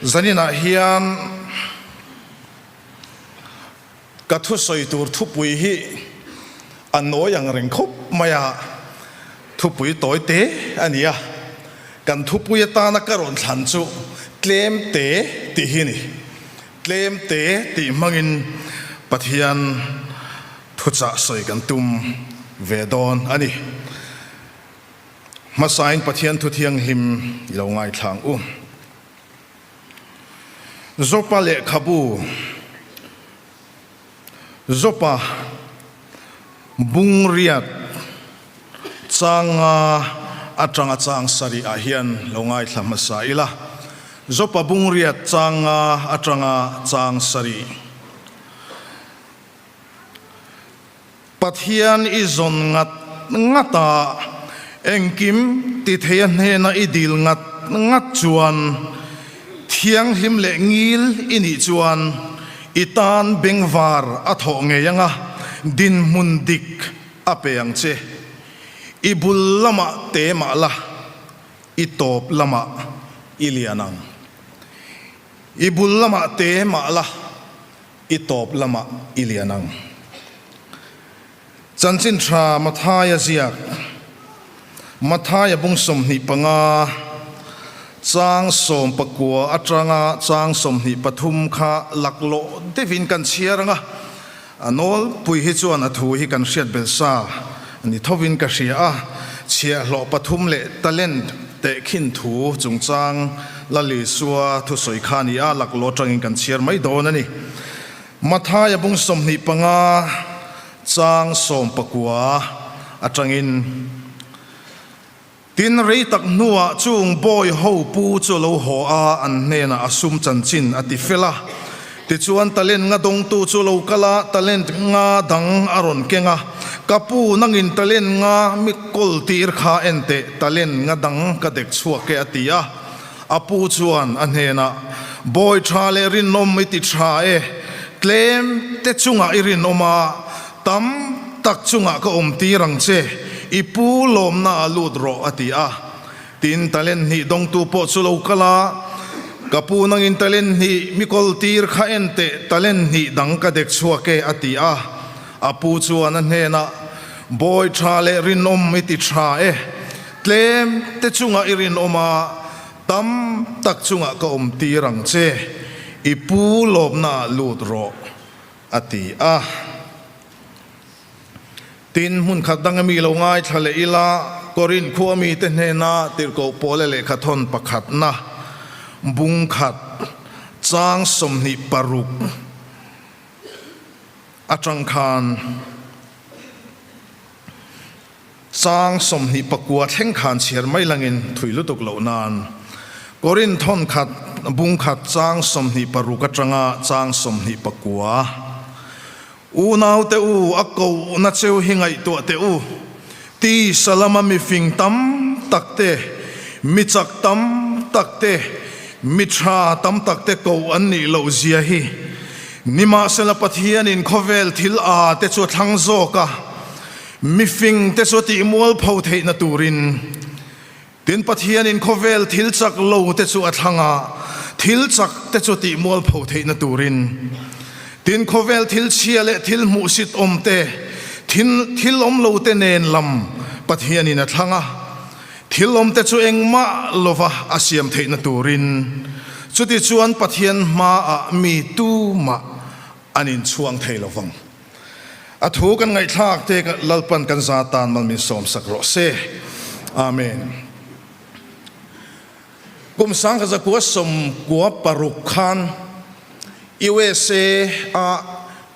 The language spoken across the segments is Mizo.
Zaninah hian ka thusawi tur thupui hi a nawi ang reng khawp mai a, thupui tawi te a ni a, kan thupui atana ka rawn thlan chu tlem te tih hi a ni. Tlem te tih hmangin Pathian thuchah sawi kan tum ve dawn a ni. Hmasain Pathian thu thianghlim i lo ngaithla ang u. Jopa lehkhabu, Jopa bungriat changa atanga chang sarih ah hian lo ngaithla hmasa ila. Jopa bungriat changa atanga chang sarih. Pathian i zawn ngat ngat a, engkim ti theia hnena i dil ngat ngat chuan, thianghlim leh ngil i nih chuan i tan bengvar a thawh ngei anga dinhmun dik a pe ang che. I bul lamah te mah la, i tawp lamah i lian ang. I bul lamah te mah la. I tawp lamah i lian ang. Chanchin tha Mathaia ziak, Mathaia bung 25, chang 19 atanga chang 23 kha laklawh deuhin kan chhiar ang a, a nawlpui hi chuan a thu hi kan hriat bel sa ni thovin ka hria a, chhiahhlawh pathum leh talent tehkhin thu chungchang Lal Isua thusawi kha a ni a, laklawh atangin kan chhiar mai dawn a ni. Mathaia bung 25 chang 19 atangin, Tin, rei tak hnuah chung bawi ho pu chu a lo haw a, an hnenah a sum chanchin a ti fel a. Tichuan talent nga dawngtu chu lo kal a, talent nga dang a rawn keng a, Ka pu, nangin talent nga mi kawl tir kha en teh, talent nga dang ka dek chhuak e a ti a. A pu chuan a hnenah, Bawi tha leh rinawm i ti tha e, tlem te chungah i rinawm a, tam tak chungah ka awm tir ang che, i pu lawmna ah lut rawh a ti a. Tin, talent hnih dawngtu pawh chu lo kal a, Ka pu nangin talent hnih mi kawl tir kha en teh, talent hnih dang ka dek chhuak e, a ti a. A pu chuan a hnenah, Bawi tha leh rinawm i ti tha e, tlem te chungah i rinawm a, tam tak chungah ka awm tir ang che, i pu lawmnaah lut rawh, a ti a. Tin, hmun khat dang ami lo ngaithla leh ila, Korinth khua mite hnena tirhkoh Paula lehkha thawn pakhatna bung khat chang 26 atang khan chang 29 thleng khan chhiar mai langin thui lutuk loh nan Korinth thawn khat bung khat chang 26 atanga chang 29. Unaute u, a kohna cheu hi ngaihtuah teh u. Tisa lama mifing tam tak te, mi chak tam tak te, mi tha tam tak te koh an nih loh zia hi. Nimahsela Pathianin khawvel thil a te chu a thlang zawk a, mifing te chu a tih mualpho theihna turin. Tin, Pathianin khawvel thil chak lo te chu a thlang a, thil chak te chu tih mualpho theihna turin. Tin, khawvel thil chhia leh thil hmuhsit awm te, thil thil awm lo te nen lam Pathianin a thlang a, thil awm te chu engmah lova a siam theihna turin. Chutichuan Pathian hmaah mi tumah an inchhuang thei lo vang. A thu kan ngaihthlak te Lalpan kan za tan mal min sawm sak rawh se. Amen. Kum 1996 khan USA a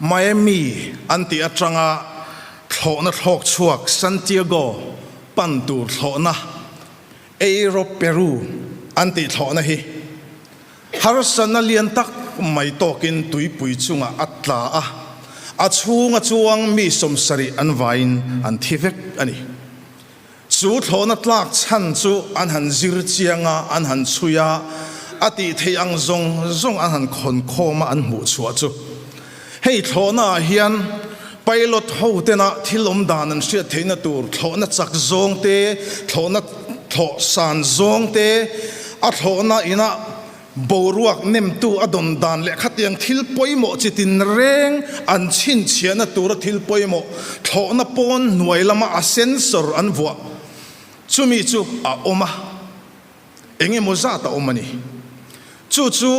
Miami an tih atanga thlawhna thlawk chhuak Santiago pan tur thlawhna Aero Peru an tih thlawhna hi Harsatna lian tak mai tawkin tuipui chungah a tla a, a chhunga chuang mi 70 an vaiin an thi vek a ni. Chu thlawhna tlak chhan chu an han zir chiang a, an han chhui a, a tih theih ang zawng zawng an han khawn khawm a an hmuh chhuah chu. Hei thlawhnaah hian pilot ho tena thil awm dan an hriat theihna tur thlawhna chak zawng te, thlawhna thlawh san zawng te, a thlawhna inah. Boruak nemtu a dawn dan leh khatiang thil pawimawh chi tinreng an chhinchhiahna tura thil pawimawh thlawhna pawn hnuai lama a sensor an vuah chumi chu a awm a, eng emaw zat a awm a ni. Chu chu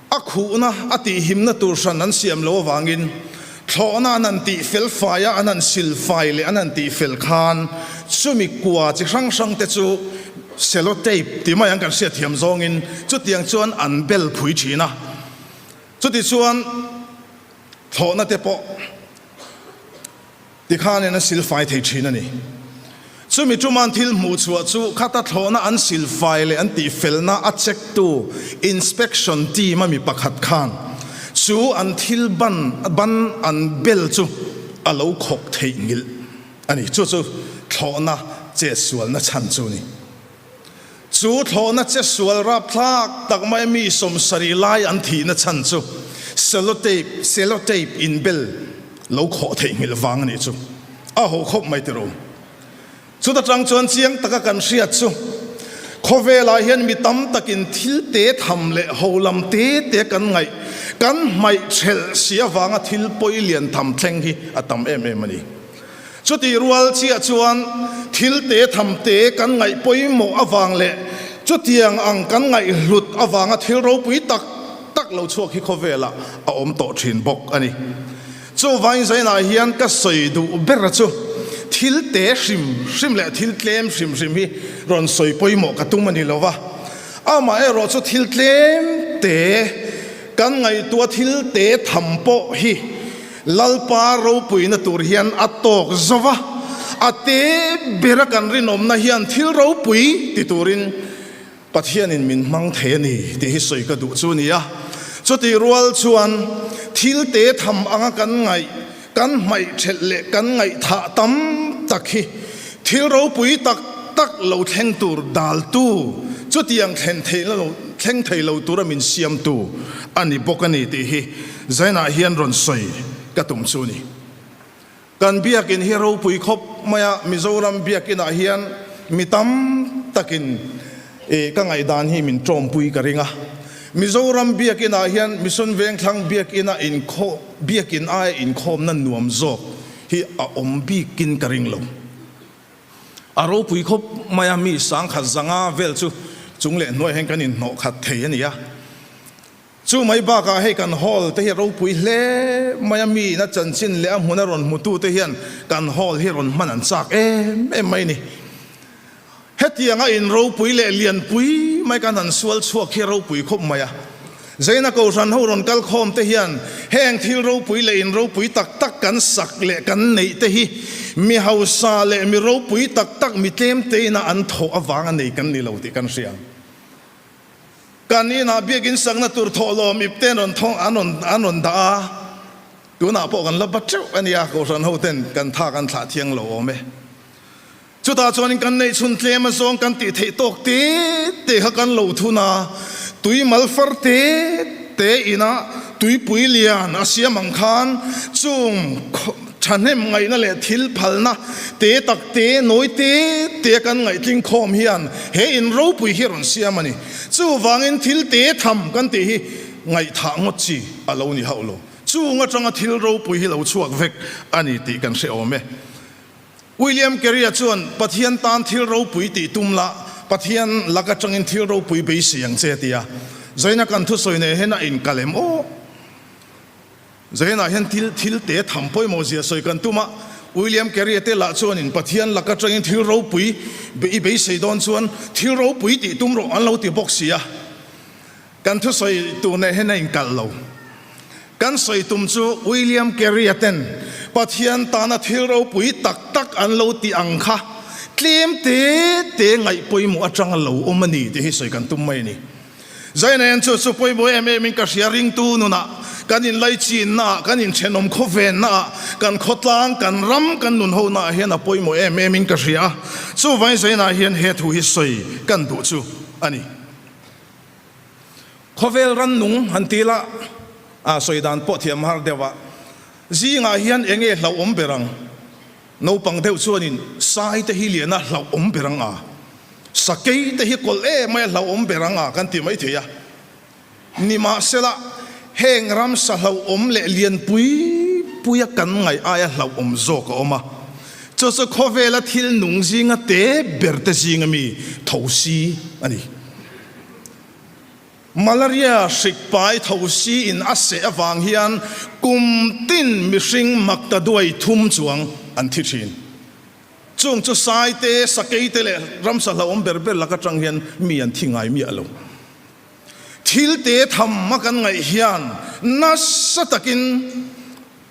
a khuhna a tihhimna tur hran an siam lo avangin thlawhna an han tih fel fai a, an han sil fai leh an han tih fel khan chumi kua chi hrang hrang te chu cellotape ti mai ang kan hriatthiam zawngin chutiang chuan an bel phui thin a. Chutichuan thlawhna te pawh. Tikhanin a silfai thei thin a ni. Chumi ṭuman thil hmuh chhuah chu khata thlawhna an silfai leh an tihfelna a check tu inspection team a mi pakhat khan chu an thil ban ban an bel chu a lo khawk theih nghilh a ni. Chu chu thlawhna chetsualna chhan chu a ni. Chu thlawhna che sual rapthlak tak mai mi 70 lai an thihna chhan chu cellotape, cellotape, inbel lo khawh theihnghilh vang a nih chu. A ho khawp mai tiraw. Chuta tang chuan chiang taka kan hriat chu khawvelah hian mi tam takin thil te tham leh ho lam te te kan ngaih, kan hmaih thelh si avanga thil pawi lian tham thleng hi a tam em em a ni. Chutih rual chiah chuan thil te tham te kan ngaih pawimawh avang leh chutiang ang kan ngaihhlut avanga thil ropui tak tak lo chhuak hi khawvelah a awm tawh thin bawk a ni. Chuvangin zainah hian ka sawi duh ber chu thil te hrim hrim leh thil tlem hrim hrim hi rawn sawi pawimawh ka tum a ni lo va, amaherawh chu thil tlem te kan ngaihtuah thil te tham pawh hi Lalpa ropuina tur hian a tawk zo va, a te bera kan rinawmna hian thil ropui ti turin Pathianin min hmang thei a ni tih hi sawi ka duh chu a ni a. Chutih rual chuan thil te tham anga kan ngaih, kan hmaih thelh leh kan ngaihthah tam tak hi thil ropui tak tak lo thleng tur daltu, chutiang thlen theihna lo thleng thei lo tura min siamtu a ni bawk a ni tih hi Zainah hian rawn sawi ka tum chu ni. Kan biakin hi ropui khawp mai a, Mizoram biakinah hian mi tam takin ih ka ngaihdan hi min tawmpui ka ring a. Mizoram biakinah hian Mission Vengthlang biakina inkhawm biakin aia inkhawmna nuam zawk hi a awm bikin ka ring lo. A ropui khawp mai a, mi 1000 zanga vel chu chung leh hnuai hian kan inhnawh khat thei a ni a. Chu mai bakah hei kan hall te hi a ropui hle mai a, mi ina chanchin leh a hmuna rawn hmutu te hian kan hall hi rawn hman an chak em em mai a ni. Hetianga in ropui leh lianpui mai kan han sual chhuak hi a ropui khawp mai a. Zaina Kohhran ho rawn kal khawm te hian heng thil ropui leh in ropui tak tak kan sak leh kan neih te hi mi hausa leh mi ropui tak tak mi tlem te ina an thawh avanga nei kan ni lo tih kan hria. Kan inah biakin sakna tur thawhlawm ip te an rawn thawng an rawn an rawn dah a, tunah pawh kan la bat teuh a nia, Kohhran ho ten kan tha kan thlah thiang lo awm e. Chutah chuanin kan neih chhun tlem azawng kan tih theih tawk te te kha kan lo thun a, tui mal far te te ina tuipui lian a siam ang khan chung Thahnem ngaihna leh thil phalna te tak te, nawi te te kan ngaihtling khawm hian he in ropui hi a rawn siam a ni. Chuvangin thil te tham kan tih hi ngaihthah ngawt chi a lo ni hauh lo. Chung atanga thil ropui hi lo chhuak vek a ni tih kan hre awm e. William Carey-a chuan Pathian tan thil ropui tih tum la, Pathian lak atangin thil ropui beisei ang che a ti a. Zaina kan thusawi nei hian a inkalh em aw? Zainah hian thil thil te tham pawimawh zia sawi kan tum a, William Carey-a te lah chuanin Pathian lak atangin thil ropui i beisei dawn chuan thil ropui tih tum rawh an lo ti bawk si a. Kan thusawi tur nen hian a inkalh lo. Kan sawi tum chu William Carey-a ten Pathian tana thil ropui tak tak an lo tih ang kha tlem te te ngaih pawimawh atanga lo awm a ni tih hi sawi kan tum mai a ni. Zainaen chu chu pawimawh em em in ka hria ringtu nunah, kan inlaichinnaah, kan inthenawm khawvennaah, kan khawtlang, kan ram, kan nunhonaah hian a pawimawh em em in ka hria. Chuvangin Zainah hian he thu hi sawi kan duh chu a ni. Khawvel rannung han ti la, a sawi dan pawh thiam har deuh a, zingah hian eng nge hlauhawm ber ang? Naupang deuh chuanin sai te hi lian a hlauhawm ber ang a, sakei te hi kawlh em mai a hlauhawm ber ang a kan ti mai thei a. Nimahsela, heng ramsa hlauhawm leh lian pui puia kan ngaih aia hlauhawm zawk a awm a, chu chu khawvela thil nung zinga te ber te zinga mi thosi a ni. Malaria hrik pai thosi in a seh avang hian kum tin mihring makta duai thum chuang an thi thin. Chung chu sai te, sakei te leh ramsa hlauhawm ber ber lak atang hian mi an thi ngai miah lo. Thil te tham a kan ngaih hian nasa takin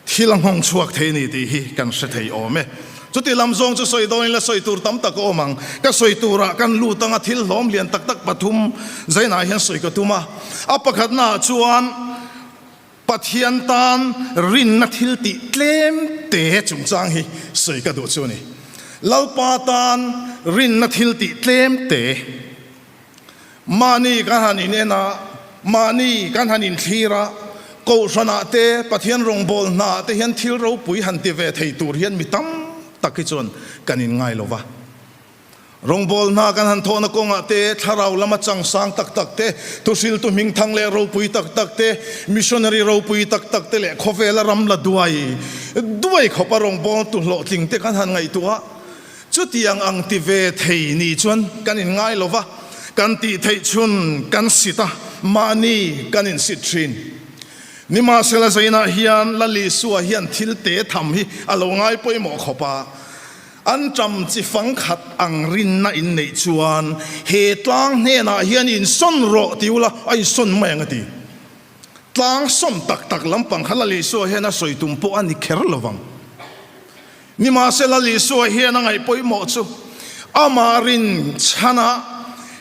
thil a nghawng chhuak thei a ni tih hi kan hre thei awm e. Chuti lam zawng chu sawi dawn ila sawi tur tam tak a awm ang. Ka sawi turah kan lut anga thil hlawm lian tak tak pathum zainah hian sawi ka tum a. A pakhatnaah chuan Pathian tan rinna thil tih tlem te chungchang hi sawi ka duh chu a ni. Lalpa tan rinna thil tih tlem te. Mahni kan han inen a, mahni kan han inthlir a, Kohhranah te, Pathian rawngbâwl hnaah te hian thil ropui han ti ve thei tur hian mi tam tak hi chuan kan inngai lo va. Rawngbâwl hna kan han thawhna kawngah te, thlarau lama changsang tak tak te, thuhriltu hmingthang leh ropui tak tak te, missionary ropui tak tak te leh khawvela ram la duai duai khawpa rawngbâwltu hlawhtling te kan han ngaihtuah a. Chutiang ang ti ve thei ni chuan kan inngai lo va, kan tih theih chhun kan sit a, mahni kan insit thin. Nimahsela zainah hian Lal Isua hian thil te tham hi a lo ngai pawimawh khawp a, an ṭam chi fang khat ang rinna in neih chuan he tlang hnenah hian insawn rawh ti ula a insawn mai ang a ti. Tlang sawn tak tak lampang kha Lal Isua hian a sawi tum pawh a ni kher lo vang. Nimahsela Isua hian a ngaih pawimawh chu amah rin chhanah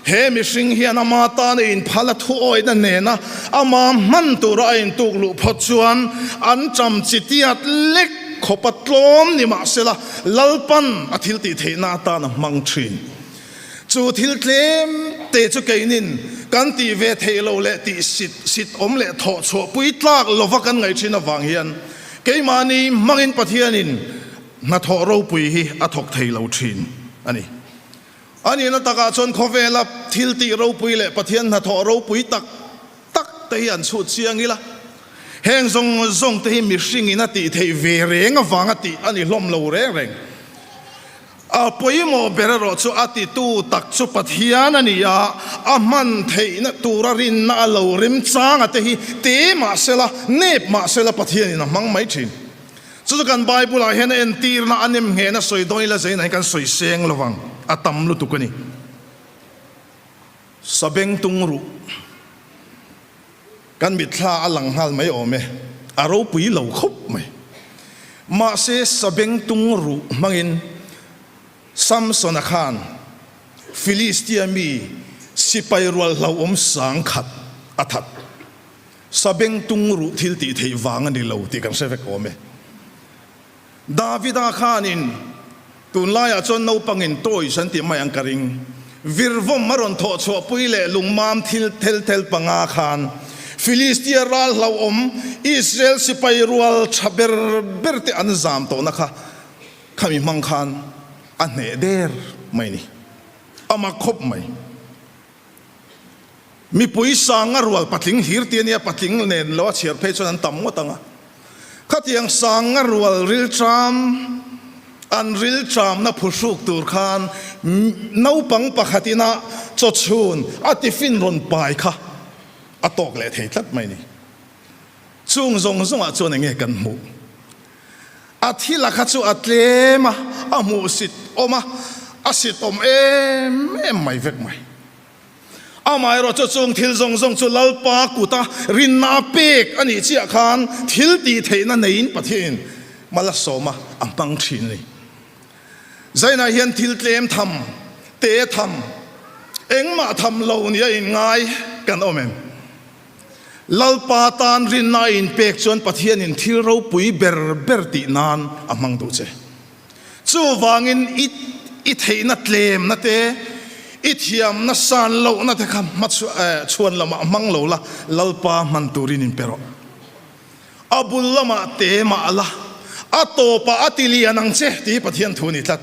he mihring hian ama tan a inphal a thuawihna nena ama hman tura a intuk luh phawt chuan an ṭam chi tiat lek khawpa tlawm nimahsela Lalpan a thil tih theihna atan a hmang ṭhin. Chu thil tlem te chu keinin kan tih ve theih lo leh tih sit sit awm leh thawh chhuah pui tlak lova kan ngaih ṭhin avang hian Keimahni hmangin Pathianin hnathawh ropui hi a thawk thei lo thin a ni. A nihna takah chuan khawvela thil tih ropui leh Pathian hnathawh ropui tak tak te hi an chhut chiang ila, heng zawng zawng te hi mihringin a tih theih ve reng avanga tih a ni hlawm lo reng reng. A pawimawh ber erawh chu a titu tak chu Pathian a ni a, a hman theihna tura rinna a lo remchang a te hi te mah sela, nep mah sela Pathianin a hmang mai thin. Chu chu kan Bible-ah hian a entirna a nem nghehna sawi dawn ila zein ah hian kan sawi seng lo vang, a tam lutuk a ni. Sabengtung ruh. Kan mitthla a lang nghal mai awm e, a ropui lo khawp mai. Mahse sabengtung ruh hmangin Samsona khan Filistia mi sipai rual hlauhawm sang khat a that. Sabengtung ruh thil tih theih vang a ni lo tih kan hre vek awm e. Davida khanin tunlaiah chuan naupangin toys an tih mai ang ka ring. Virvawm a rawn thawh chhuahpui leh lungmam thil thel thel panga khan Filistia ral hlauhawm Israel sipai rual tha ber ber te an zam tawhna kha khami hmang khan a hneh der mai ni. A mak khawp mai. Mipui sanga rual patling hlir ti a nia, patling nen lo a chhiar phei chuan an tam ngawt ang a. Khatiang sanga rual rilṭam, an rilṭamna phuhruk tur khan naupang pakhat ina chawchhun a tiffin rawn pai kha a tawk leh thei tlat mai ni. Chung zawng zawngah chuan enge kan hmuh? A thila kha chu a tlem a, a hmuhsit awm a, a sit awm em em mai vek mai. Amaherawh chu chung thil zawng zawng chu Lalpa kuta rinna a pek a nih chiah khan thil tih theihna neiin Pathianin mal a sawm a, a hmang thin a ni. Zainah hian thil tlem tham, te tham, engmah tham lo nia inngai kan awm em? Lalpa tan rinna a inpek chuan Pathianin thil ropui ber ber tih nan a hmang duh che. Chuvangin i i theihna tlemna te, i thiamna san lohna te kha hma chhuan lamah hmang lo la, Lalpa hman turin inpe rawh. A bul lamah te mah la, a tawpah a ti lian ang che tih hi Pathian thu a ni tlat.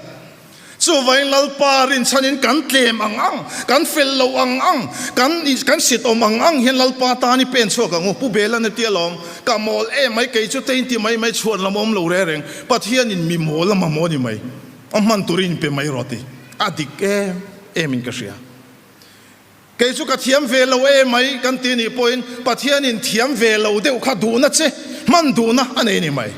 Chuvangin Lalpa rinchhanin kan tlem ang ang, kan fel lo ang ang, kan kan sit awm ang ang hian Lalpa tan i pen chhuak ang u. Pu Belan a ti alawm, ka mawl em mai, kei chu te inti mai mai chhuan lam awm lo reng reng, Pathianin mi mawl a mamawh ni mai, a hman turin pe mai rawh ti. A dik em em in ka hria. Kei chu ka thiam ve lo e mai kan ti nih pawhin Pathianin thiam ve lo deuh kha duhna che hman duhna a nei ni mai.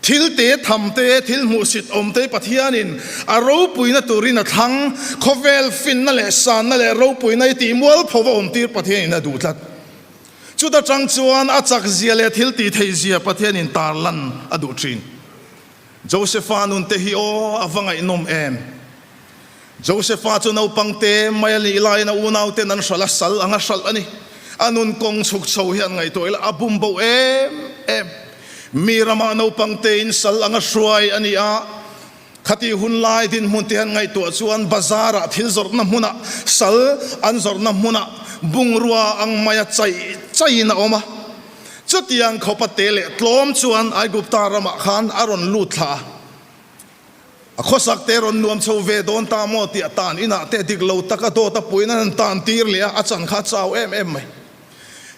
Thil te tham te, thil hmuhsit awm te Pathianin a ropuina turin a thlang, khawvel finna leh sanna leh ropuina i tih mualpho va awm tir Pathianin a duh tlat. Chuta tang chuan a chak zia leh thil tih theih zia Pathianin tarlan a duh thin. Josepha nun te hi aw a va ngaihnawm em! Josepha chu naupang te mai a nih laiin a unauten an hralh a, sal anga hralh a ni. A nun kawng chhuk chho hi an ngaihtuah ila a bum bo em em. Mi ramah naupang tein sal anga hruai a ni a, khatih hun lai dinhmun te han ngaihtuah chuan bazar-ah thil zawrhna hmunah sal an zawrhna hmunah bungrua ang maia chaih chaihin a awm a. Chutiang khawpa te leh tlawm chuan Aigupta ramah khan a rawn lut thla a. A khawsak te rawn nuam chho ve dawn ta maw tih a tan inah te dik lo taka dawt a puiin an han tan tir leh a, a chan kha a chau em em mai.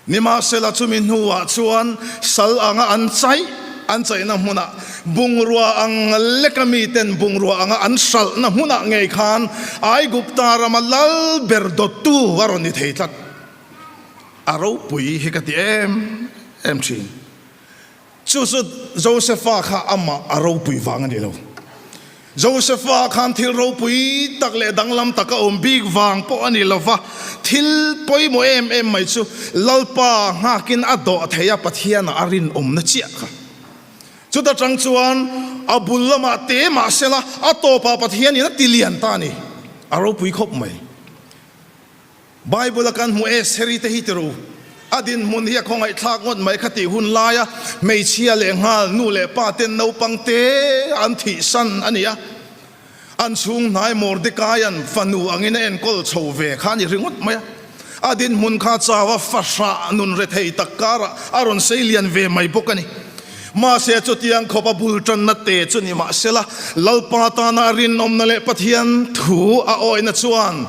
Nimahsela chumi hnuah chuan sal anga an chaih an chaihna hmunah bungrua ang leka miten bungrua anga an hralhna hmunah ngei khan Aigupta rama lal ber dawttu a rawn ni thei tlat. A ropui hi ka ti em em thin. Chu chu Josefa kha amah a ropui vang a ni lo. Josefa khan thil ropui tak leh danglam tak a awm bik vang pawh a ni lo va, thil pawimawh em em mai chu Lalpa nghakin a dawh thei a, Pathianah a rinawmna chiah kha. Chuta tang chuan a bul lamah te mah sela a tawpah Pathianin a ti lian ta a ni. A ropui khawp mai. Bible a kan hmu e, Seri te hi ti ru. A dinhmun hi a khawngaihthlak ngawt mai kha tih hun laia hmeichhia leh nghal nu leh pa ten naupang te an thihsan a ni a. An chhung hnai Mordecai-a'n fanu angin a enkawl chho ve kha a ni ringawt mai a. A dinhmun kha chau a fahrah nun rethei tak karah a rawn sei lian ve mai bawk a ni. Mahse chutiang khawp a bul tanna te chu ni mahsela Lalpa tana a rinawmna leh Pathian thu a awihna chuan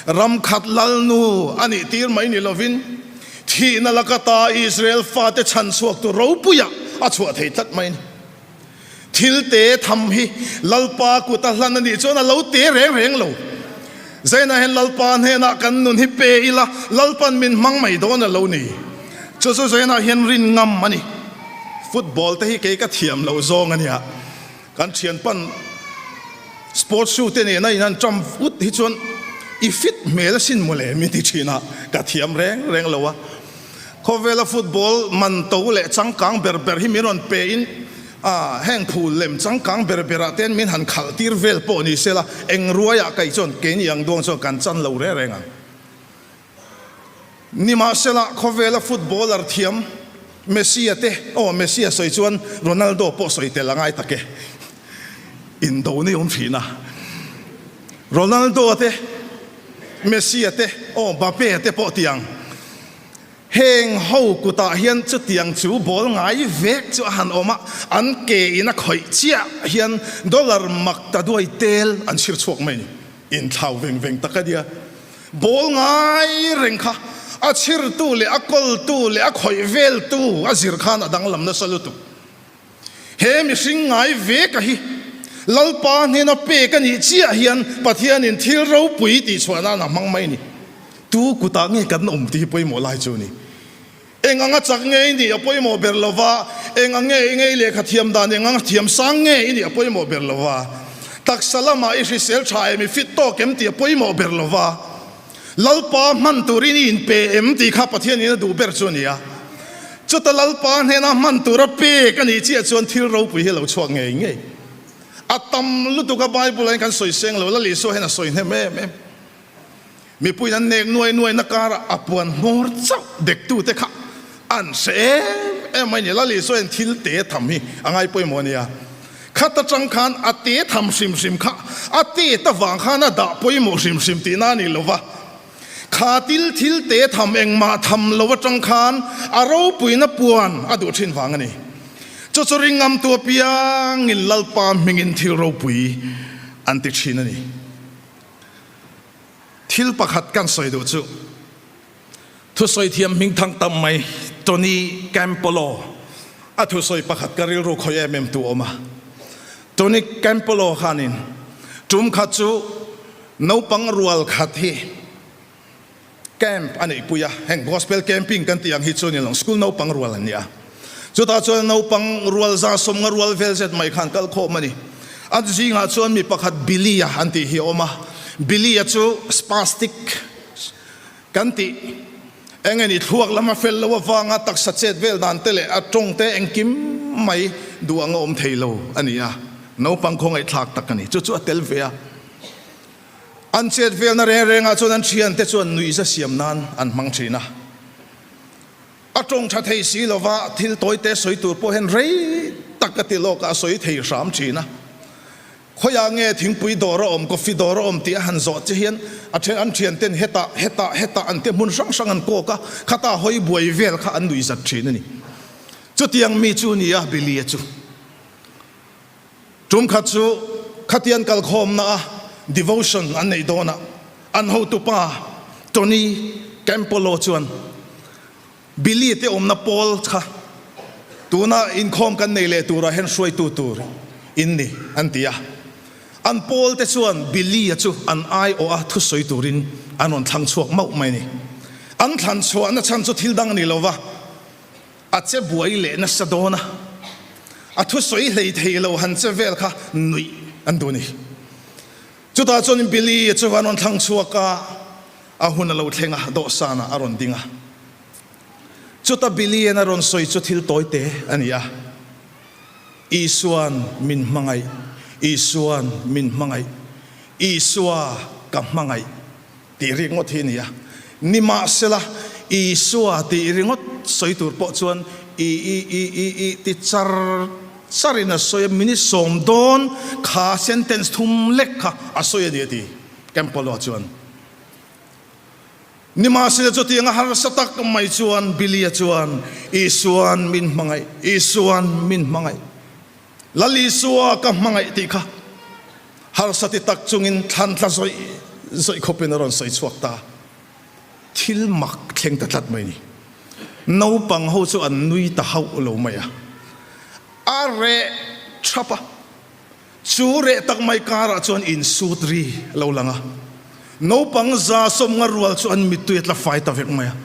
ram khat lalnu a nih tir mai ni lovin thihna laka ta Israel fate chhan chhuak tu ropuiah a chhuah thei tlat mai a ni. Thil te tham hi Lalpa kut a hlan a nih chuan a lo te reng reng lo. Zainah hian Lalpa hnenah kan nun hi pe ila Lalpan min hmang mai dawn a lo ni. Chu chu Zainah hian rin ngam a ni. Football te hi kei ka thiam loh zawng a nia. Kan thianpan sports shoe te nena in han ṭam ut hi chuan i fit hmel asin mawle min ti ṭhin a, ka thiam reng reng lo a. Khawvela football man to leh changkang ber ber hi min rawn pe in heng phul lem changkang ber berah ten min han khalh tir vel pawh ni sela eng ruaiah kaih chuan keini ang duang chuan kan chan lo reng reng ang. Nimahsela khawvela footballer thiam Messi-a te, aw Messi-a sawi chuan Ronaldo pawh sawi tel a ngai tak e, indo nei awm thin a. Ronaldo-a te, Messi-a te, aw Mbappe-a te pawh tiang. Heng ho kutah hian chutiang chu ball ngai vek chu a han awm a, an ke in a khawih chiah hian dollar mak ta duai tel an chhir chhuak mai a ni. Inthlau veng veng tak a nia. Ball ngai reng kha a chhirtu leh a kawltu leh a khawih veltu a zir khan a danglam nasa lutuk. He mihring ngai veka hi Lalpa hnena pek a nih chiah hian Pathianin thil ropui tih chhuah nan a hmang mai a ni. Tu kutah nge kan awm tih hi pawimawh lai chu a ni. Eng anga chak nge i nih a pawimawh ber lo va, eng ang nge i ngei lehkha thiam dan, eng anga thiam sang nge i nih a pawimawh ber lo va, taksa lamah i hrisel tha em, i fit tawk em tih a pawimawh ber lo va, Lalpa hman turin i inpe em tih kha Pathianin a duh ber chu a ni a. Chuta Lalpa hnena hman tura pek a nih chiah chuan thil ropui hi a lo chhuak ngei ngei. A tam lutuk a Bible ah hian kan sawi seng lo, Lal Isua hian a sawi hnem em em. Mipuiin an nek nuai nuaina karah a puan hmawr chauh dektute kha an hre em em mai a ni. Lal Isua hian thil te tham hi a ngai pawimawh a nia. Khat atang khan a te tham hrim hrim kha a tet avang khan a dah pawimawh hrim hrim tihna a ni lo va. Kha til thil te tham engmah tham lo atang khan a ropuina puan a duh thin vang a ni. Chu chu ringamtu apiangin Lalpa hmingin thil ropui. an ti thin a ni. Thil pakhat kan sawi duh chu thusawi thiam hmingthang tam mai Tony Campolo a thusawi pakhat ka rilru khawi em em tu awm a. Tony Campolo khanin tum khat chu naupang rual khat hi camp a neihpui a, heng gospel camping kan tih ang hi chu ni lo, school naupang rual an ni a. Chutah chuan naupang rual za sawmnga rual vel zet mai khan kal khawm a ni. A zingah chuan mi pakhat Billy-a an tih hi a awm a, Billy-a chu spastic kan tih eng nge ni thluak lam a fel lo avanga taksa chet vel dan te leh a tawng te engkim mai duh ang a awm thei lo a ni a, naupang khawngaihthlak tak a ni. Chu chu a tel ve a. An chet velna reng rengah chuan an thiante chuan nuihza siam nan an hmang thin a. A tawng tha thei si lova thil tawite sawi tur pawh hian rei tak a ti lawk a, a sawi thei hram thin a. Khawiah nge thingpui dawr a awm, coffee dawr a awm tih a han zawh che hian a then an thianten hetah, hetah, hetah an ti a, hmun hrang hrang an kawk a, khata hawi buai vel kha an nuihzat thin a ni. Chutiang mi chu ni a Billy-a chu. Tum khat chu khatian kalkhawmna a devotion an neih dawnah an hotupa Tony Campolo chuan Billy te awmna pawl kha tuna inkhawm kan nei leh turah hian hruaitu tur in ni an ti a. An pawl te chuan Billy-a chu an aiawh a thusawi turin an rawn thlang chhuak mauh mai a ni. An thlan chhuahna chhan chu thil dang a ni lova. A che buai leh nasa dawn a, a thusawi hlei thei lo han che vel kha nuih an duh a ni. Chutah chuan Billy a chu a rawn thlang chhuak a, a hun a lo thleng a, dawhsanah a rawn ding a. Chuta Billy-a'n a rawn sawi chu thil tawi te a ni a, Isua'n min hmangaih, Isua'n min hmangaih, Isua ka hmangaih. Tih ringawt hi a ni a. Nimahsela, Isua tih ringawt sawi tur pawh chuan i i i i i ti char charin a sawi a, minute sawm dawn kha sentence thum lek kha a sawi a ni a ti Campolo chuan. Nimahsela chutianga harsa tak mai chuan Billy-a chuan Isua'n min hmangaih, Isua'n min hmangaih. Lal Isua ka hmangaih tih kha harsa ti tak chungin thlan tla zawih zawih khawpin a rawn sawi chhuak ta. Thil mak thleng ta tlat mai ni. Naupang ho chu an nui ta hauh lo mai a. A reh thap a. Chu reh tak mai karah chuan insut ri a lo lang a. Naupang za sawmnga rual chu an mittui a tla fai ta vek mai a.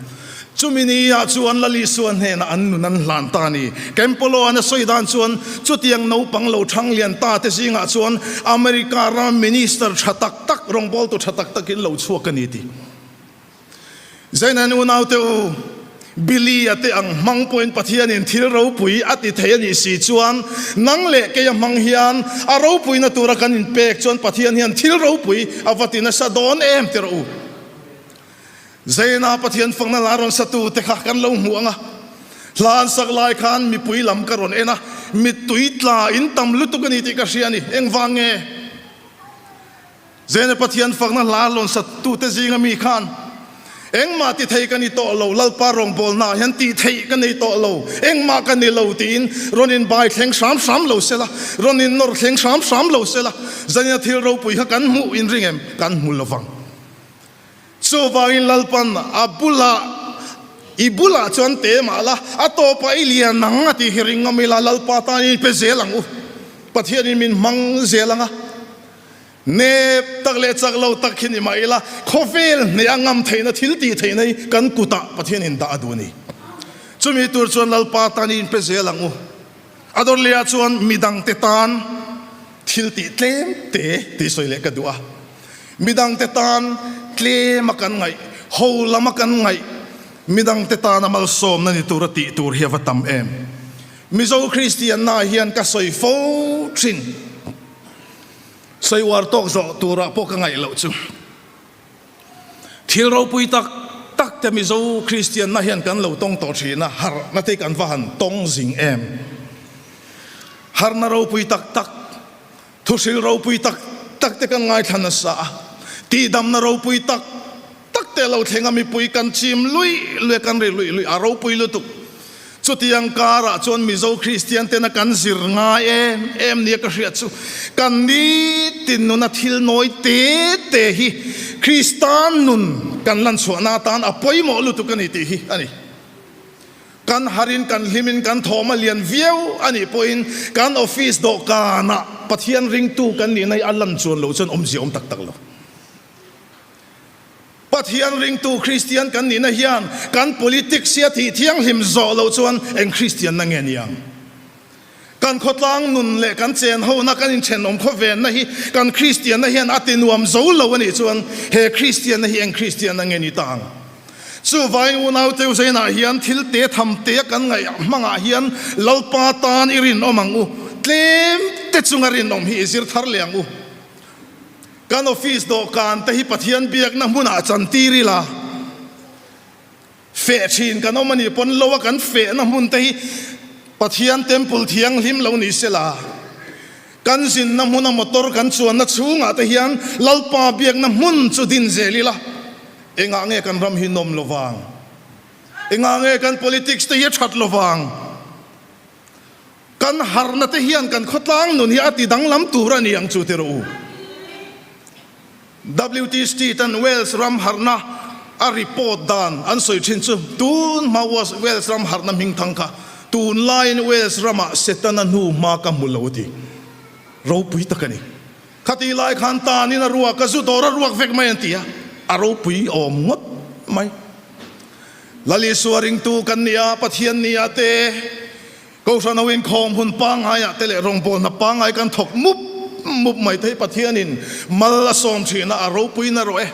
Chumi ni ah chuan Lal Isua hnenah an nun an hlan ta a ni. Campolo-a'n a sawi dan chuan chutiang naupang lo thang lian ta te zingah chuan America rama minister tha tak tak, rawngbawltu tha tak takin lo chhuak a ni ti. Zaina unaute u, Billy-a te ang hmang pawhin Pathianin thil ropui a ti thei a nih si chuan nang leh keia hmang hian a ropuina tura kan inpek chuan Pathian hian thil ropui a va ti nasa dawn em ti rawh u. Zaina Pathian fakna la rawn satu te kha kan lo hmu ang a, hla an sak lai khan mipui lam ka rawn en a, mittui tla in tam lutuk a ni tih ka hria a ni. Engvang nge? Zena Pathian fakna hla lawn sattute zinga mi khan, Engmah ti thei ka ni tawh lo, Lalpa rawngbawlnaah hian tih theih ka nei tawh lo, engmah ka ni lo tiin rawn inbai thleng hram hram lo sela, rawn innawr thleng hram hram lo sela, zanina thil ropui kha kan hmuh inring em? Kan hmu lovang. Chuvangin Lalpan a bulah, I bulah chuan te mah la, a tawpah i lian ang a tih hi ring ngam ila, Lalpa tan i pe zel ang u. Pathianin min hmang zel ang a. Nep tak leh chak lo tak hi ni mah ila, khawvel hneh a ngam theihna thil tih theihna hi kan kutah Pathianin dah a duh a ni. Chumi tur chuan Lalpa tan i inpe zel ang u. A dawr lehah chuan midangte tan thil tih tlem te tih sawi leh ka duh a. Midangte tan tlema kan ngaih, ho lama kan ngaih, midangte tana malsawmna ni tura tih tur hi a va tam em. Mizo Kristianna hian ka sawi fo thin. Sawi uar tawk zawh turah pawh ka ngaih loh chu. Thil ropui tak tak te Mizo Kristianna hian kan lo tawng tawh thin a, harhna te kan va han tawng zing em. Harhna ropui tak tak, thuhril ropui tak tak te kan ngaithla nasa a, tihdamna ropui tak tak te lo thleng a mipui kan chim luih luih a, kan ri luih luih a, ropui lutuk. Chutiang karah chuan Mizo Kristian tena kan zir ngai em em nia ka hriat chu kan nitin nuna thil nawi te te hi Kristan nun kan lan chhuahna atan a pawimawh lutuk a ni tih hi a ni. Kan harin kan hlimin kan thawm a lian viau a nih pawhin kan office dawhkanah Pathian ringtu kan nihna hi a lan chuan loh chuan awmzia awm tak tak lo. Pathian ringtu Kristian kan nihna hian kan politics hi a tih thianghlim zawh loh chuan eng Kristianna nge ni ang? Kan khawtlang nun leh kan chen hona kan inthenawm khawvenna hi kan Kristianna hian a ti nuam zo lo a nih chuan he Kristianna hi eng Kristianna nge ni ta ang? Chuvangin unau teu zainah hian thil te tham te a kan ngaih hmangah hian Lalpa tan i rinawm ang u, tlem te chunga rinawm hi i zir thar leh ang u. Kan office dawhkan te hi Pathian biakna hmunah chantir ila, feh thin kan awm a nih pawn lo a kan fehna hmun te hi Pathian temple thianghlim lo ni sela, kan zinna hmuna motor kan chuanna chhungah te hian Lalpa biakna hmun chu din zel ila, engah nge kan ram hi nawm lovang? Engah nge kan politics te hi a that lovang? Kan harhna te hian kan khawtlang nun hi a ti danglam tur a ni ang chu ti rawh u. WT Street an Wales ram harhna a report dan an sawi thin chu tun hma Wales ram harhna hming thang kha tunlaiin Wales ramah Setana hnu hma ka hmu lo a ti. Ropui tak a ni. Khatih lai khan tanin a ruak a zu dawr a ruak vek mai an ti a, a ropui awm ngawt mai. Lal Isua ringtu kan ni a, Pathian ni a te, Kohhran ho inkhawm hun pangaiah te leh rawngbawlna pangai kan thawk mup mup mai thei Pathianin mal a sawm thin a, a ropui na rawh e.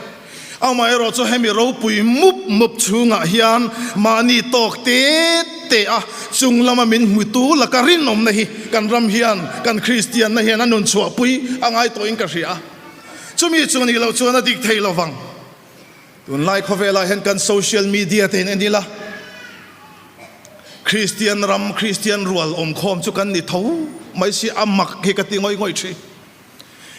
Amaherawh chu hemi ropui mup mup chhungah hian mahni tawk te te a chung lama min hmutu laka rinawmna hi kan ram hian kan Kristianna hian a nun chhuahpui a ngai tawhin ka hria a. Chumi chu nih loh chuan a dik thei lo vang. Tunlai khawvelah hian kan social media te in en ila, Kristian ram, Kristian rual awmkhawm chu kan ni tho mai si, a mak hi ka ti ngawih ngawih thin.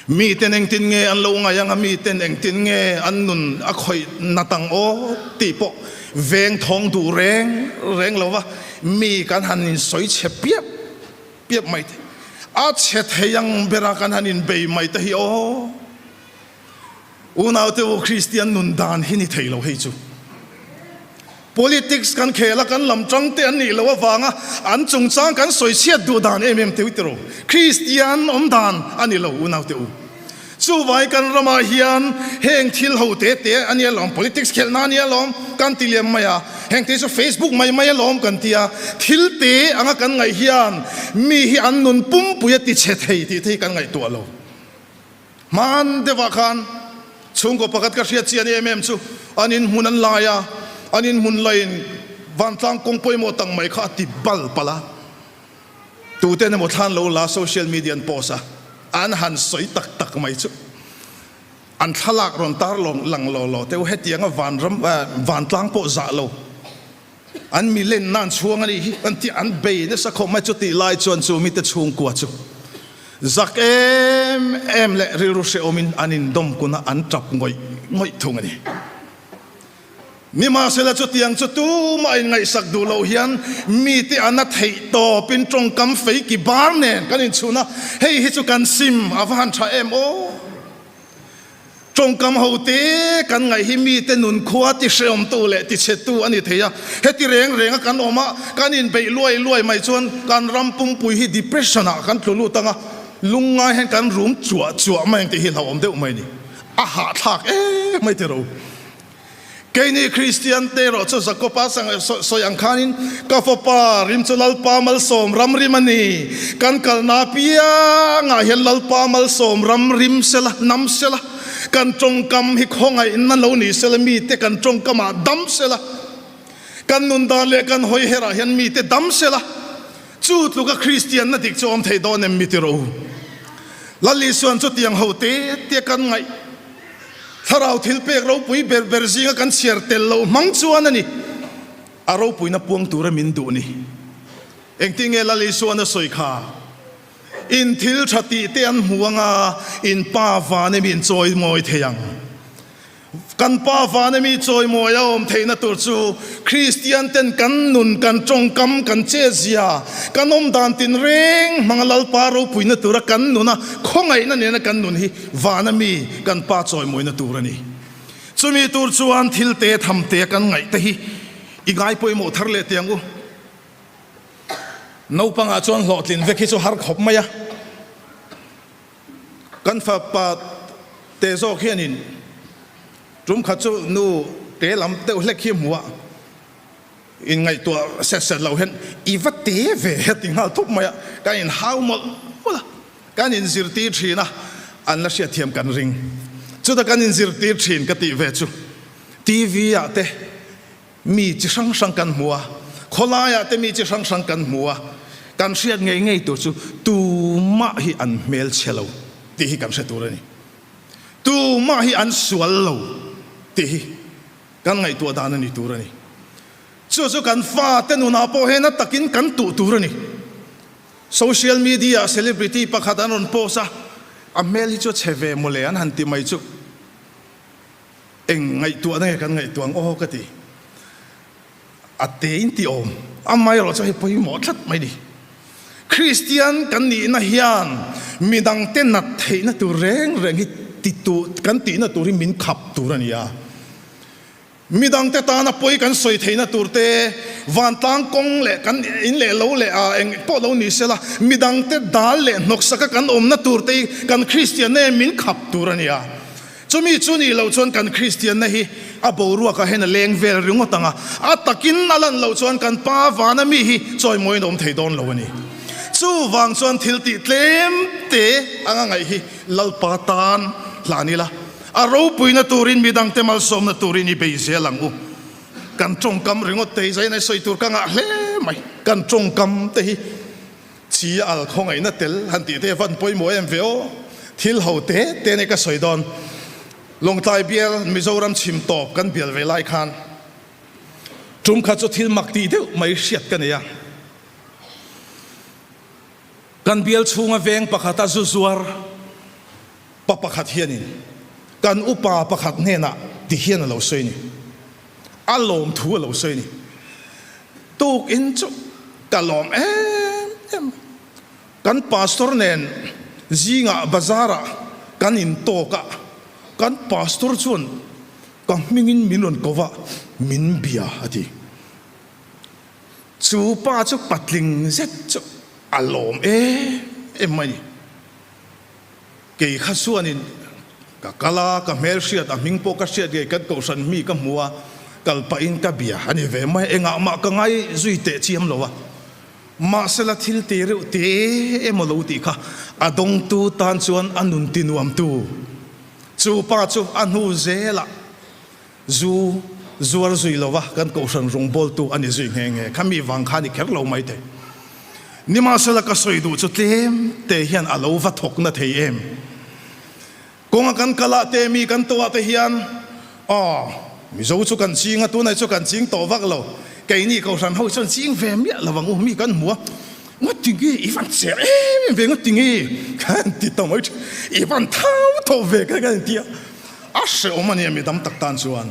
Miten engtin nge an lo ngaih ang a, miten engtin nge an nun a khawih nat ang aw tih pawh veng thawng duh reng reng lo va, mi kan han insawi chhe piap piap mai te, a chhe thei ang bera kan han inbei mai te hi aw. Unaute u, Kristian nun dan hi ni thei lo hei chu. Politics kan khel a, kan lam tang te an nih loh avanga an chungchang kan sawi chhiat duh dan em em teu tiraw. Kristian awm dan a ni lo unaute u. Chuvai kan ramah hian heng thil ho te te a nia lawm, politics khelhna a nia lawm kan ti liam mai a, heng te chu Facebook mai mai alawm kan ti a, thil te anga kan ngaih hian mi hi an nun pumpui a ti chhe thei tih te hi kan ngaihtuah lo. Hman deuhah khan chhungkaw pakhat ka hriat chian em em chu an inhmun an lai a, an inhmun laiin vantlang kawng pawimawh tak mai kha a ti bal palh a. Tuten emaw thlan lo la social media an post a, an han sawi tak tak mai chu an thlalak rawn tar lang law law teu hetianga vanram vantlang pawh zah lo. An mi lenna an chhuang a nih hi an tih an bei nasa khawp mai. Chutih lai chuan chu mite chhungkua chu zak em em leh rilru hrehawmin an indawm kun a, an tap ngawih ngawih thung a ni. Nimahsela chutiang chu tumah inngaihsak duh loh hian mite an a theih tawpin tawngkam fei ki bar nen kan inchhun a, hei hi chu kan sim a va han tha em aw! Tawngkam ho te kan ngaih hi mite nun khua ti hreawmtu leh ti chhetu a ni thei a. Heti reng renga kan awm a, kan inbeih luai luai mai chuan kan ram pumpui hi depression ah kan tlu lut ang a, lungngai hian kan rum chuah chuah mai ang tih hi hlauhawm deuh mai a ni. A hahthlak em mai tiraw. Keini Kristian te erawh chu Jakoba sawi ang khanin, Ka fapa, rim chu Lalpa malsawm ram rim a ni. Kan kalna apiangah hian Lalpa malsawm ram rim sela, nam sela. Kan tawngkam hi khawngaihna lo ni sela, mite kan tawngkamah dam sela. Kan nun dan leh kan hawi herah hian mite dam sela. Chu tluka Kristianna dik chu awm thei dawn em mi ti rawh u. Lal Isuan chutiang ho te te kan ngaih. Thlarau thilpek ropui ber ber zinga kan chhiar tel loh hmang chuan a ni. A ropuina puang tura min duh ni. Engtin nge Lal Isuan a sawi kha? In thil tha tih te an hmu anga in Pa van em in chawi mawi thei ang. Kan Pa vana mi chawimawi a awm theihna tur chu Kristian ten kan nun, kan tawngkam, kan chetzia, kan awm dan tinreng hmanga Lalpa ropuina tura kan nuna khawngaihna nena kan nun hi vana mi kan Pa chawimawina tur a ni. Chumi tur chuan thil te tham te kan ngaih te hi i ngai pawimawh thar leh teh ang u. Naupangah chuan hlawhtlin vek hi chu har khawp mai a. Kan fapa te zawk hianin tum khat chu nu te lam deuh hlek hi hmuh a, inngaihtuah set set lo hian i va te ve a ti nghal thup mai a, kan inhau mawlh mawlh a, kan inzirtir thin a, an la hriatthiam kan ring. Chuta kan inzirtir thin ka tih ve chu TV ah te Mi chi hrang hrang kan hmu a, khawlaiah te mi chi hrang hrang kan hmu a, kan hriat ngei ngei tur chu tumah hi an hmelchhe lo tih hi kan hre tur a ni. Tumah hi an sual lo tih hi kan ngaihtuah dan a ni tur a ni. Chu chu kan fate nunah pawh hian a takin kan tuh tur a ni. Social media-ah celebrity pakhat an rawn post a, a hmel hi chu a chhe ve mawle an han ti mai chu. Eng ngaihtuahna nge kan ngaihtuah ang aw ka ti. A te in ti awm. Amaherawh chu hei pawimawh tlat mai ni. Kristian kan nihna hian midangte nat theihna tur reng reng hi ti tur kan tihna tur hi min khap tur a ni a. Midangte tana pawi kan sawi theihna tur te, vantlang kawng leh kan in leh lo leh a eng pawh lo ni sela, midangte dal leh hnawksaka kan awmna tur te hi kan Kristianna hian min khap tur a ni a. Chumi chu nih loh chuan kan Kristianna hi a boruakah hian a leng vel ringawt ang a, a takin a lan loh chuan kan Pa vana mi hi chawimawiin a awm thei dawn lo a ni. Chuvang chuan thil tih tlem te anga ngaih hi Lalpa tan hlan ila, a ropuina turin midangte malsawmna turin i bei zel ang u. Kan tawngkam ringawt te hi zainai sawi tur ka ngah hle mai. Kan tawngkam te hi Chi a al khawngaihna tel han tih te van pawimawh em ve aw. Thil ho te te nei ka sawi dawn. Lawngtlai bial Mizoram chhim tawp kan bial ve lai khan tum khat chu thil mak tih deuh mai hriat ka nei a. Kan bial chhunga veng pakhata zu zuar pa pakhat hianin kan upa pakhat hnenah ti hian a lo sawi ni. A lawm thu a lo sawi ni. Tukin chu ka lawm em em. Kan pastor nen zingah bazar ah kan in tawk a, kan pastor chuan ka hmingin min rawn ko va, min bia a ti. Chu pa chu patling zet chu a lawm em em mai ni. Kei kha chuanin ka kal a, ka hmelhriat a hming pawh ka hriat ngei kan kohhran mi ka hmu a, kal pahin ka bia a ni ve mai, engah mah ka ngai zui teh chiam lo a, mahsela thil ti reuh te emaw lo tih kha a dawngtu tan chuan a nun ti nuamtu chu pa chu a hnu zelah Zu zuar zui lova kan kohhran rawngbawltu a ni zui nghe nghe kha mi vang kha a ni kher lo mai thei. Nimahsela ka sawi duh chu tlem te hian a lo va thawk na thei em. Kawnga kan kal ah te mi kan tawh ah te hian aw Mizo chu kan ching a tunah chu kan ching tawh vak lo keini kohhran ho chuan ching ve miah lo ang u mi kan hmu a ngawt tinge i van cher em em ve ngawt tinge kan ti ta mai thin i van thau tawh ve kan ti a. A hrehawm a nia mi dam tak tan chuan.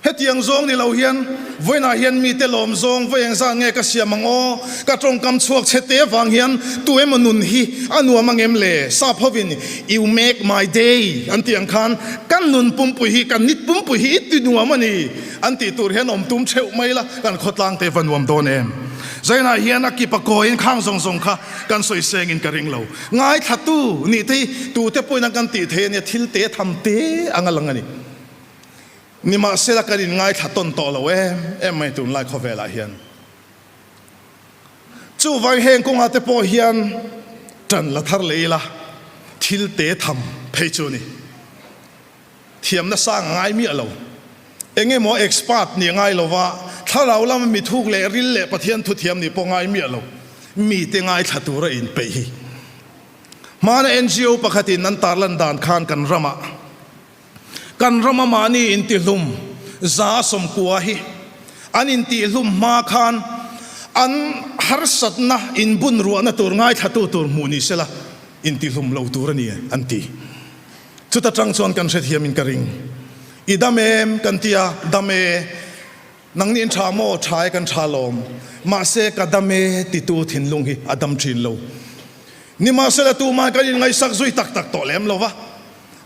Hetiang zawng ni lo hian vawiinah hian mite lawm zawng vawi engzat nge ka siam ang aw? Ka tawngkam chhuak chhe te vang hian tu emaw nun hi a nuam ang em le? Sap hovin You make my day an tih ang khan kan nun pumpui hi, kan nit pumpui hi i ti nuam a ni an tih tur hian awm tum theuh mai la, kan khawtlang te va nuam dawn em? Zainah hian a kip a kawiin khang zawng zawng kha kan sawi sengin ka ring lo. Ngaithlatu nih te hi tute pawhin an kan tih thei a nia, thil te tham te ang a lang a ni. Nimahsela kan in ngaithla tawn tawh lo em em mai tunlai khawvelah hian. Chuvang heng kawngah te pawh hian tan la thar leh ila thil te tham phei chu a ni. Thiamna sang a ngai miah lo. Eng emaw expert nih a ngai lo va, thlarau lama mi thuk leh ril leh Pathian thuthiam nih pawh ngai miah lo. Mite ngaithla tura inpeih hi. Hmana NGO pakhatin an tarlan dan khan kan ramah kan rama mahni intihlum 190 hi an intihlum hma khan an harsatna inbunruahna tur ngaithlatu tur hmuh ni sela intihlum lo tur a ni an ti. Chuta tang chuan kan hrethiamin ka ring. I dam em? Kan ti a, Dam e. Nangni in tha maw? Tha e kan tha lawm. Mahse ka dam e titu thinlung hi a dam thin lo. Nimahsela tumah kan inngaihsak zui tak tak tawh lem lo va.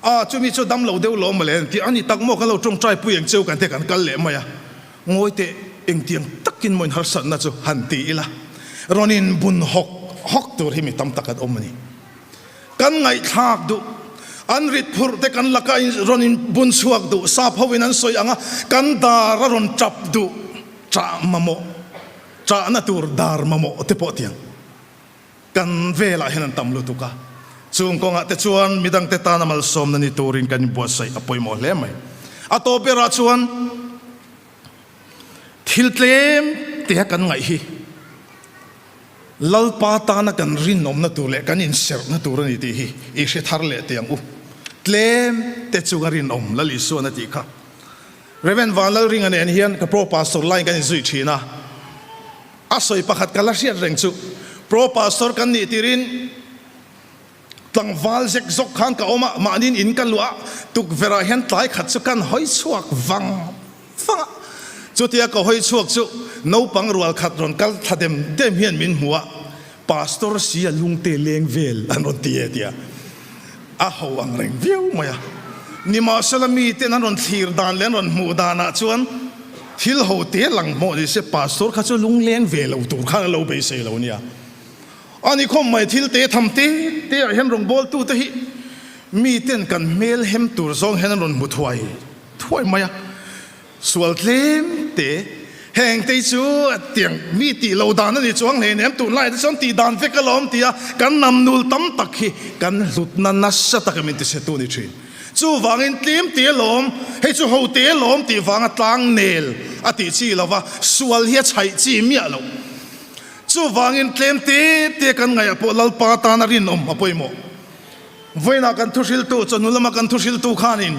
A, chumi chu dam lo deuh lawm mawle an ti. A ni tak maw kan lo tawngtai pui ang cheu kan te kan kal leh mai a. Ngawi teh engtiang takin maw in harsatna chu han ti ila. Rawn in bun hawk hawk tur hi mi tam tak an awm a ni. Kan ngaihthlak duh, an rit phurh te kan laka in rawn in bun chhuak duh, sap ho in an sawi ang a, kan dar a rawn tap duh, ṭah mamawh, ṭahna tur dar mamawh te pawh tiang kan velah hian an tam lutuk a. Chung kawngah te chuan midangte tana malsawmna ni turin kan inbuatsaih a pawimawh hle mai. A tawp berah chuan thil tlem tea kan ngaih hi Lalpa tana kan rinawmna tur leh kan inserhna tur a ni tih hi i hre thar leh teh ang u. Tlem te chunga rinawm Lal Isuan a tih kha. Rev. Vanlalringa nen hian ka Pro Pastor line kan inzui thin a. A sawi pakhat ka la hriat reng chu Pro Pastor kan nih tirin tlangval zek zawk khan ka awm a, mahniin in ka luah a, tukverh ah hian tlai khat chu kan hawi chhuak vang vang a. Chutia ka hawi chhuak chu naupang rual khat rawn kal thla dem dem hian min hmu a, Pastor si a lungte leng vel an rawn ti e tia a ho ang reng viau mai a. Nimahsela miten an rawn thlir dan leh an rawn hmuh danah chuan thil ho te lang hmawh ni se Pastor kha chu lungleng ve lo tur khan a lo beisei lo nia. A ni khawm mai thil te tham te te ah hian rawngbawltu te hi miten kan hmel hem tur zawng hian an rawn hmu thuai thuai mai a, sual tlem te heng te chu tiang mi tih lo dan a ni chuang hle nem tunlai te chuan tih dan vek alawm tia kan nam nul tam tak hi kan hlutna nasa taka min tichhetu a ni thin. Chuvangin tlem te alawm, hei chu ho te alawm tih vanga tlang nel a tih chi lova sual hi a chhaih chi miah loh. Chuvangin tlem te te kan ngaihah pawh Lalpa tana rinawm a pawimawh. Vawiinah kan thuhriltu, chawhnu lama kan thuhriltu khanin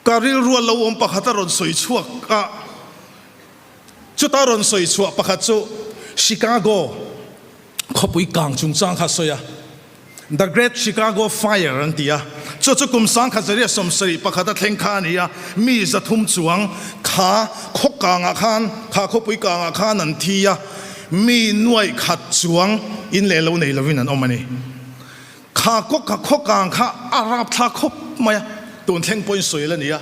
ka rilrua lo awm pakhat a rawn sawi chhuak a, chuta rawn sawi chhuah pakhat chu Chicago khawpui kang chungchang kha a sawi a. The Great Chicago Fire an ti a, chu chu kum 1971 a thleng kha a ni a, mi 300 chuang kha khaw kangah khan, kha khawpui kangah khan an thi a, mi nuaih khat chuang in leh lo nei lovin an awm a ni. Kha kaw kha khaw kang kha a rap thla khawp mai a, tun thleng pawhin sawi la ni a.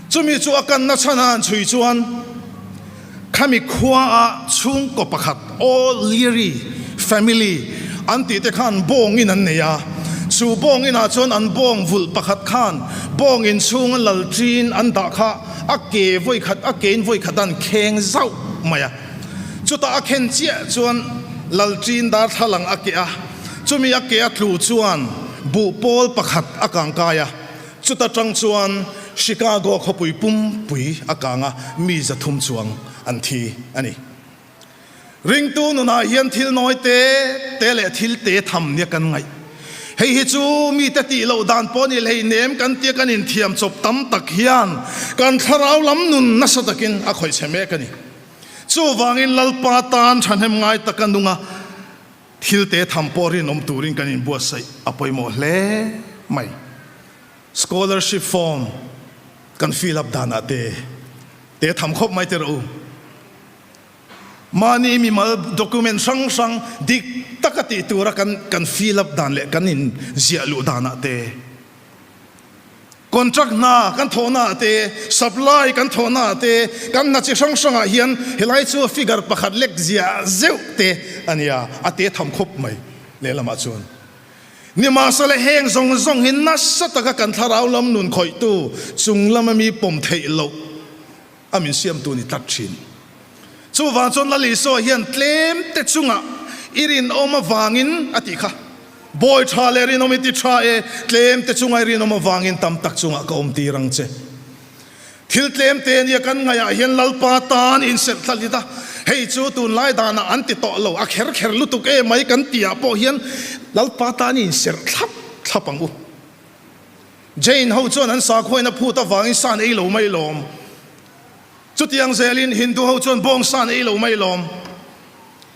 Chumi chu a kanna chhan a an chhui chuan khami khuaah chhungkaw pakhat O'Leary family an tih te khan bawng in an nei a, chu bawng inah chuan an bawng vulh pakhat khan bawng in chhunga lal ṭin an dah kha a ke vawi khat a ke in vawi khat an kheng zauh mai a, chutah a khen chiah chuan lal ṭin darthlalang a keh a, chumi a ke a tlu chuan buh pawl pakhat a kangkai a. Chuta tang chuan Chicago khawpui pumpui a kang a, mi 300 chuang an thi a ni. Ringtu nunah hian thil nawi te te leh thil te tham nia kan ngaih. Hei hi chu mite tih loh dan pawh ni hlei nem kan tia kan inthiam chawp tam tak hian kan thlarau lam nun nasa takin a khawih chhe mek a ni. Chuvangin Lalpa tan thahnem ngai taka nunga Thil te tham pawh rinawm turin kan inbuatsaih a pawimawh hle mai. Scholarship form kan fill up danah te te tham khawp mai teh rawh u. Mahni mimal document hrang hrang dik taka tih tura kan kan fill up dan leh kan inziah luh danah te. Contract hna kan thawhna ah te, supply kan thawhna ah te, kan hna chi hrang hrang ah hian helai chu figure pakhat lek ziah zeuh te a nia, a te tham khawp mai lehlamah chuan. Nimahsela heng zawng zawng hi nasa taka kan thlarau lam nun khawihtu chung lama mi pawm theih loh a min siamtu ni tlat thin. Chuvang chuan Lal Isua hian tlem te chungah i rinawm avangin a tih kha. Bawi tha leh rinawm i ti tha e, tlem te chunga i rinawm avangin tam tak chungah ka awm tir ang che. Thil tlem te nia kan ngaihah hian Lalpa tan inserh thla lit a, hei chu tunlai danah an ti tawh lo, a kher kher lutuk e mai kan tihah pawh hian Lalpa tan i inserh thlap thlap ang u. Jain ho chuan an sakhuain a phut avangin sa an ei lo mai lawm. Chutiang zelin Hindu ho chuan bawng sa an ei lo mai lawm.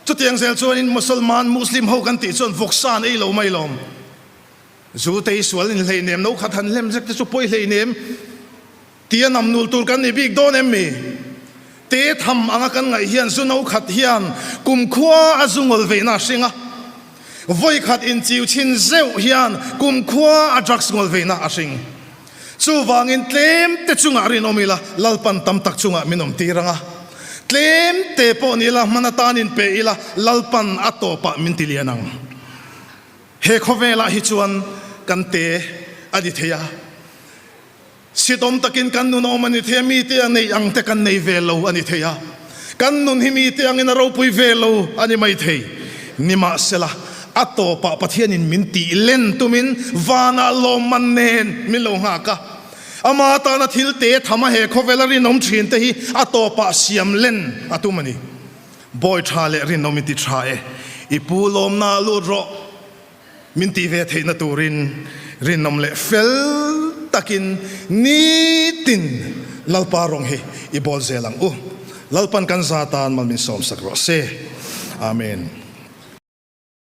Chutiang zel chuanin Musalman, Muslim ho kan tih chuan vawk sa an ei lo mai lawm. Zu te hi sual in hleinem, no khat han hlem zek te chu pawi hleinem tia namnul tur kan ni bik dawn em mi? Te tham anga kan ngaih hian zu no khat hian kumkhua a zu ngawl veihna a hring a, vawi khat inchiu chhin zeuh hian kumkhua a drugs ngawl veihna a hring. Chuvangin tlem te chungah rinawm ila, Lalpan tam tak chungah min awm tir ang a. Tlem te pawh ni ila, hman atan inpe ila, Lalpan a tawpah min ti lian ang. He khawvelah hi chuan kan te a ni thei a. Sitawm takin kan nun a awm a ni thei a, mite a neih ang te kan nei ve lo a ni thei a. Kan nun hi mite angin a ropui ve lo a ni mai thei. Nimahsela, a tawpah Pathianin min tih len tumin vanah lawmman nen min lo nghak a. Ama tana thil te tham a he khawvela rinawm thin te hi a tawpah siam len a tum a ni. Bawi tha leh rinawm i ti tha e, i pu lawmna lut rawh. Min tih ve theihna turin rinawm leh fel takin nitin Lalpa rawng hi i bawl zel ang u. Lalpan kan za tan mal min sawmsak rawh se. Amen.